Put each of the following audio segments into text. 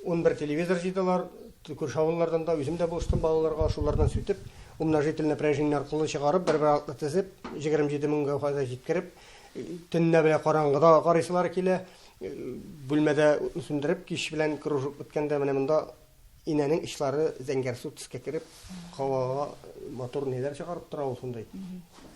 11 телевизор җыйдылар, күрше авыллардан да, үзем дә булыштым балаларга, шулардан сүтеп, умножитель напряжение аркылы чыгарып, бер-бер артлы тезеп, 27 меңгә кадәр җиткереп, төнлә белән караңгыда карыйсылар килә, бүлмәдә утны сүндереп, кич белән кружок беткәндә менә монда Инәнең очлары зәңгәрсу төскә кереп, һавага матур ниләр чыгарып тора ул шундый.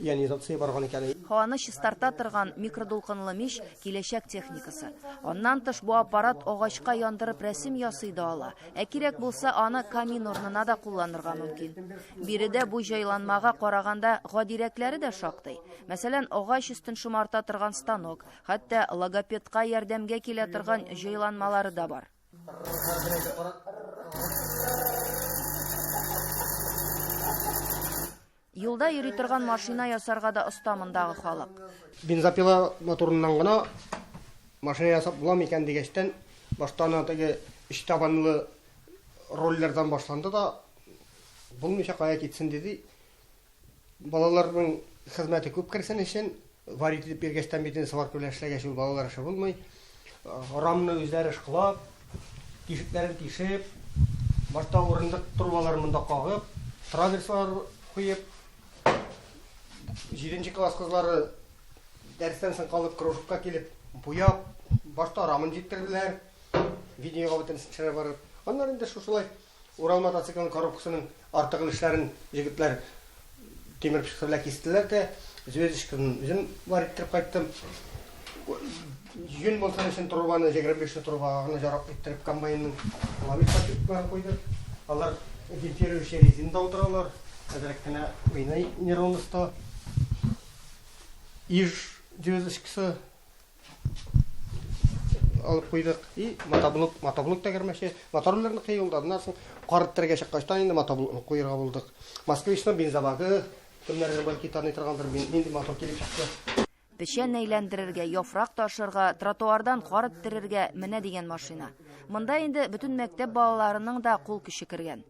Ионизация барган икән. Һаваны чистарта торган микродулкынлы мич, киләчәк техникасы. Аннан тыш бу аппарат агачка яндырып рәсем ясый да ала. Ә кирәк булса, аны камин урынына да кулланырга мөмкин. Биредә бу җайланмага караганда гадирәкләре дә шактый. Мәсәлән, агач өстен шомарта торган станок, хәтта логопедка ярдәмгә килә торган җайланмалары да бар. Юлда йөри торган машина ясарга да оста мондагы халык. Бензопила моторыннан гына машина ясап була микән дигәчтән, башта аны теге өч табанлы роллердан башланды да, булмыйча кая китсен диде. Балаларның хезмәте күп керсен өчен, варить итеп биргәчтән бит инде сварка белән эшләгәч ул балалар эше булмый. Рамны үзләре ышкылап, тишекләрен тишеп, башта урындык трубаларын монда кагып, траверслар куеп, җиденче класс кызлары дәрестән соң калып кружокка килеп, буяп, башта рамын җиткерделәр, видеога бөтенесен төшерә барып. Аннары инде шушылай Урал мотоциклының коробкасының артык өлешләрен егетләр тимер пычкысы белән кистеләр дә, звездочкасын үзем бар иттереп кайттым. Йөн булсын өчен трубаны 25 ле трубага гына жараклы иттереп комбайнның лавик пакетларын куйдык. Алар вентилирующий резинада утыралар. Әзрәк кенә уйный неровностьта. Иж звездочкасы алып куйдык. И мотоблок, мотоблок тәгәрмәче, моторларны кыюлды. Аннан соң кар бетерергә чыккачтан инде мотоблокны куерга булдык. Москвичның бензобагы, кемнәрдер бәлки таный торгандыр, нинди мотор килеп чыкты. Печән әйләндерергә, яфрак ташырга, тротуардан кар эттерергә менә дигән машина. Монда инде бөтен мәктәп балаларының да кул көче кергән.